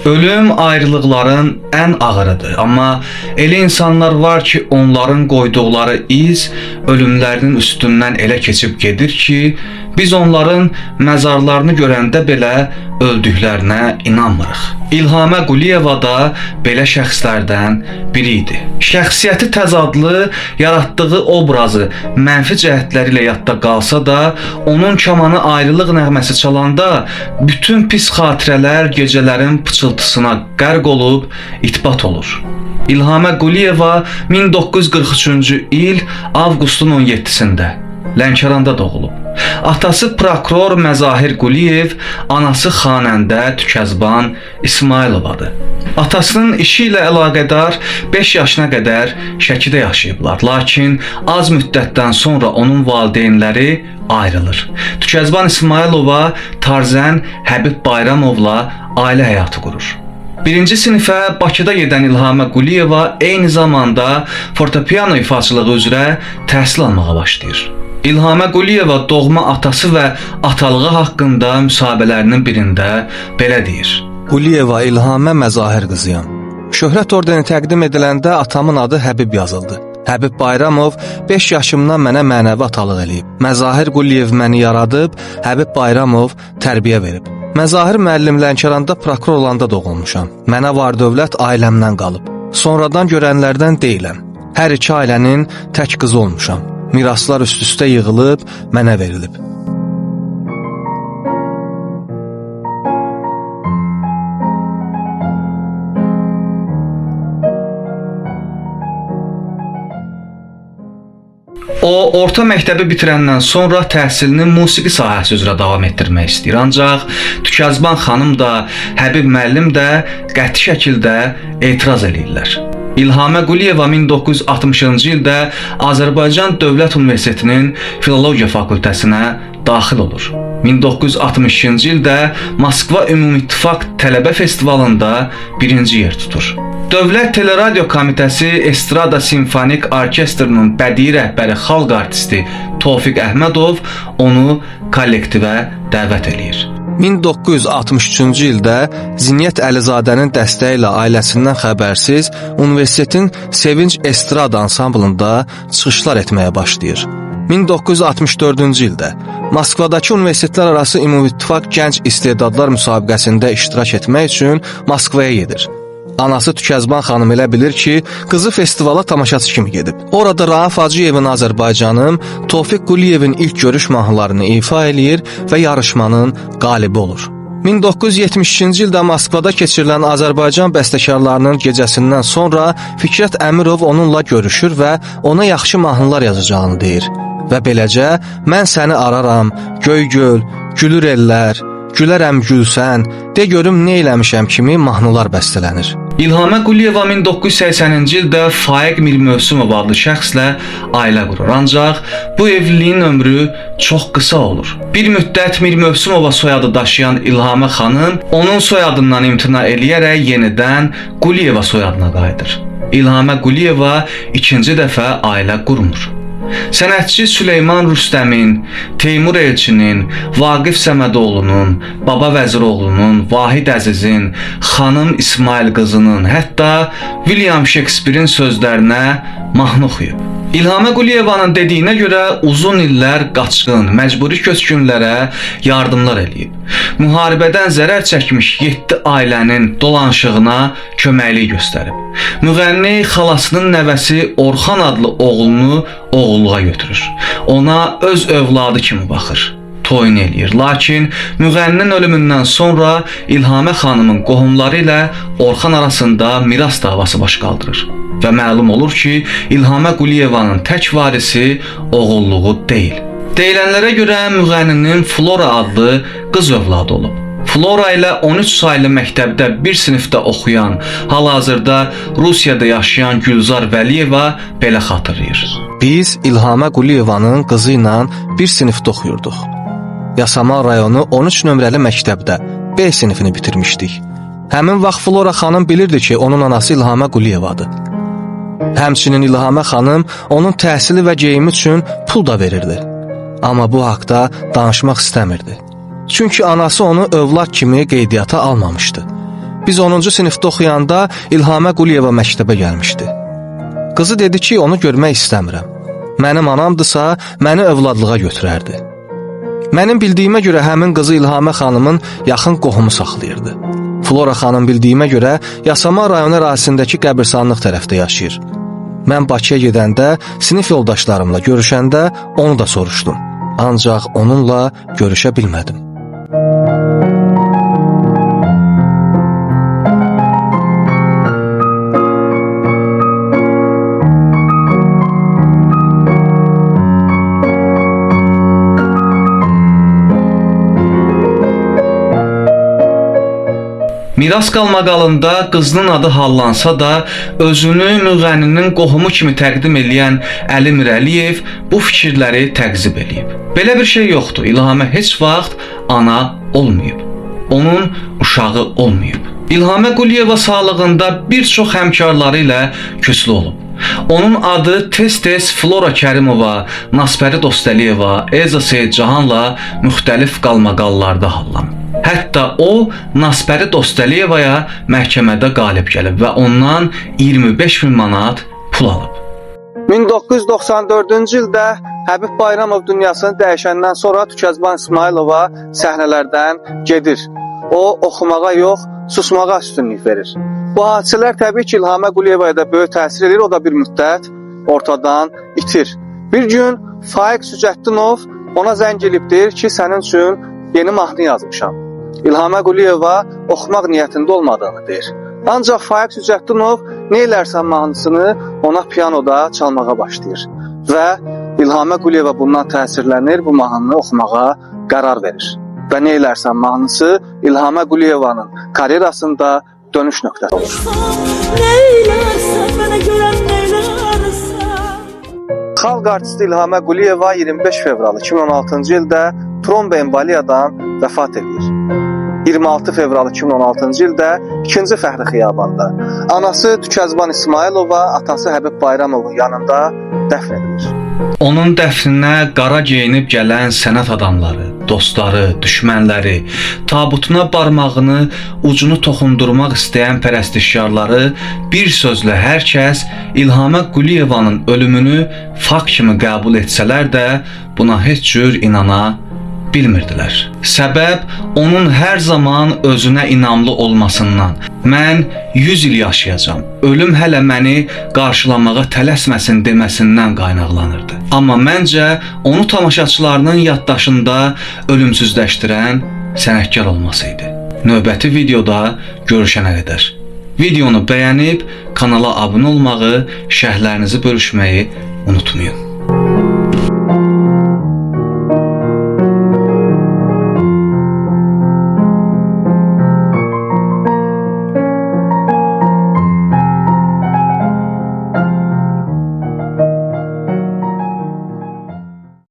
Ölüm ayrılıqların ən ağırıdır, amma elə insanlar var ki, onların qoyduqları iz ölümlərinin üstündən elə keçib gedir ki, biz onların məzarlarını görəndə belə öldüklərinə inanmırıq. İlhamə Quliyeva da belə şəxslərdən biri idi. Şəxsiyyəti təzadlı, yaratdığı obrazı mənfi cəhətləri ilə yadda qalsa da, onun kamanı ayrılıq nəğməsi çalanda bütün pis xatirələr gecələrin pıçıltısına qərq olub itbat olur. İlhamə Quliyeva 1943-cü il avqustun 17-sində Lənkəranda doğulub. Atası prokuror Məzahir Quliyev, anası xanəndə Tükəzban İsmayılovadır. Atasının işi ilə əlaqədar 5 yaşına qədər Şəkidə yaşayıblar. Lakin az müddətdən sonra onun valideynləri ayrılır. Tükəzban İsmayılova Tarzən Həbib Bayramovla ailə həyatı qurur. Birinci sinifə Bakıda gedən İlhamə Quliyeva eyni zamanda fortepiano ifaçılığı üzrə təhsil almağa başlayır. İlhamə Quliyeva doğma atası və atalığı haqqında müsahibələrinin birində belə deyir. Quliyeva İlhamə Məzahir qızıyam. Şöhrət ordeni təqdim ediləndə atamın adı Həbib yazıldı. Həbib Bayramov 5 yaşımdan mənə mənəvi atalıq eləyib. Məzahir Quliyev məni yaradıb, Həbib Bayramov tərbiyə verib. Məzahir müəllim Lənkəranda prokuror olanda doğulmuşam. Mənə var-dövlət ailəmdən qalıb. Sonradan görənlərdən deyiləm. Hər iki ailənin tək qızı olmuşam. Miraslar üst-üstə yığılıb mənə verilib. O, orta məktəbi bitirəndən sonra təhsilini musiqi sahəsi üzrə davam etdirmək istəyir. Ancaq Tükəzban xanım da, Həbib müəllim də qəti şəkildə etiraz eləyirlər. İlhamə Quliyeva 1960-cı ildə Azərbaycan Dövlət Universitetinin Filologiya fakültəsinə daxil olur. 1962-ci ildə Moskva Ümumittifaq Tələbə Festivalında birinci yer tutur. Dövlət Teleradio Komitəsi Estrada Simfonik Orkestrinin bədii rəhbəri xalq artisti Tofiq Əhmədov onu kollektivə dəvət eləyir. 1963-cü ildə Ziniyət Əlizadənin dəstəyi ilə ailəsindən xəbərsiz universitetin Sevinc Estrada ansamblında çıxışlar etməyə başlayır. 1964-cü ildə Moskvadakı Universitetlər Arası Ümumittifaq Gənc İstedadlar müsabiqəsində iştirak etmək üçün Moskvaya gedir. Anası Tükəzban xanım elə bilir ki, qızı festivala tamaşaçı kimi gedib. Orada Rauf Hacıyevin Azərbaycanım, Tofiq Quliyevin ilk görüş mahnılarını ifa eləyir və yarışmanın qalibi olur. 1972-ci ildə Moskvada keçirilən Azərbaycan bəstəkarlarının gecəsindən sonra Fikrət Əmirov onunla görüşür və ona yaxşı mahnılar yazacağını deyir. Və beləcə mən səni araram, göy göl, gülür ellər, gülərəm gülsən, de görüm nə eləmişəm kimi mahnılar bəstələnir. İlhamə Quliyeva 1980-ci ildə Faiq Mirmövsümov adlı şəxslə ailə qurur. Ancaq bu evliliyin ömrü çox qısa olur. Bir müddət Mirmövsümova soyadı daşıyan İlhamə xanım onun soyadından imtina eləyərək yenidən Quliyeva soyadına qayıdır. İlhamə Quliyeva ikinci dəfə ailə qurmur. Sənətçi Süleyman Rüstəmin, Teymur Elçinin, Vaqif Səmədoğlunun, Baba Vəziroğlunun, Vahid Əzizin, Xanım İsmail qızının, hətta William Şekspirin sözlərinə mahnı oxuyub. İlhamə Quliyevanın dediyinə görə uzun illər qaçqın, məcburi köçkünlərə yardımlar eləyib. Müharibədən zərər çəkmiş 7 ailənin dolanışığına köməklik göstərib. Müğənni xalasının nəvəsi Orxan adlı oğlunu oğulluğa götürür. Ona öz övladı kimi baxır. Toyunu eləyir. Lakin müğənninin ölümündən sonra İlhamə xanımın qohumları ilə Orxan arasında miras davası baş qaldırır və məlum olur ki, İlhamə Quliyevanın tək varisi oğulluğu deyil. Deyilənlərə görə müğənninin Flora adlı qız övladı olub. Flora ilə 13 saylı məktəbdə bir sinifdə oxuyan, hal-hazırda Rusiyada yaşayan Gülzar Vəliyeva belə xatırlayır. Biz İlhamə Quliyevanın qızı ilə bir sinifdə oxuyurduq. Yasamal rayonu 13 nömrəli məktəbdə B sinifini bitirmişdik. Həmin vaxt Flora xanım bilirdi ki, onun anası İlhamə Quliyevadır. Həmçinin İlhamə xanım onun təhsili və geyimi üçün pul da verirdi. Amma bu haqda danışmaq istəmirdi. Çünki anası onu övlad kimi qeydiyyata almamışdı. Biz 10-cu sinifdə oxuyanda İlhamə Quliyeva məktəbə gəlmişdi. Qızı dedi ki, onu görmək istəmirəm. Mənim anamdırsa, məni övladlığa götürərdi. Mənim bildiyimə görə həmin qızı İlhamə xanımın yaxın qohumu saxlayırdı. Flora xanım bildiyimə görə Yasamal rayonu ərazisindəki qəbirstanlıq tərəfdə yaşayır. Mən Bakıya gedəndə sinif yoldaşlarımla görüşəndə onu da soruşdum. Ancaq onunla görüşə bilmədim. Miras qalmaqalında qızının adı hallansa da, özünü müğənninin qohumu kimi təqdim eləyən Əli Mirəliyev bu fikirləri təqzib eləyib. Belə bir şey yoxdur. İlhamə heç vaxt ana olmayıb. Onun uşağı olmayıb. İlhamə Quliyeva sağlığında bir çox həmkarları ilə küslü olub. Onun adı tez-tez Flora Kərimova, Naspəri Dostəliyeva, Elza Seyidcahanla müxtəlif qalmaqallarda hallanıb. Hətta o Naspəri Dostəliyevaya məhkəmədə qalib gəlib və ondan 25 min manat pul alıb. 1994-cü ildə Həbib Bayramov dünyasını dəyişəndən sonra Tükəzban İsmayılova səhnələrdən gedir. O oxumağa yox, susmağa üstünlük verir. Bu hadisələr təbii ki, İlhamə Quliyevaya da böyük təsir edir. O da bir müddət ortadan itir. Bir gün Faiq Sücətdinov ona zəng elib deyir ki, sənin üçün yeni mahnı yazmışam. İlhamə Quliyeva oxumaq niyyətində olmadığını deyir. Ancaq Faiq Sücətdinov Nə elərsən mahnısını ona pianoda çalmağa başlayır və İlhamə Quliyeva bundan təsirlənir, bu mahnını oxumağa qərar verir. Və Nə elərsən mahnısı İlhamə Quliyevanın karyerasında dönüş nöqtəsi olur. Neylersen bana gören neylersen. Xalq artisti İlhamə Quliyeva 25 fevral 2016-cı ildə tromboemboliyadan vəfat edir. 26 fevral 2016-cı ildə 2-ci Fəxri xiyabanda anası Tükəzban İsmayılova, atası Həbib Bayramovun yanında dəfn edilir. Onun dəfninə qara geyinib gələn sənət adamları, dostları, düşmənləri, tabutuna barmağını ucunu toxundurmaq istəyən pərəstişkarları, bir sözlə hər kəs İlhamə Quliyevanın ölümünü fakt kimi qəbul etsələr də, buna heç cür inana bilmirdilər. Səbəb onun hər zaman özünə inamlı olmasından. Mən 100 il yaşayacam. Ölüm hələ məni qarşılamağa tələsməsin deməsindən qaynaqlanırdı. Amma məncə onu tamaşaçılarının yaddaşında ölümsüzləşdirən sənətkar olması idi. Növbəti videoda görüşənə qədər. Videonu bəyənib kanala abunə olmağı, şərhlərinizi bölüşməyi unutmayın.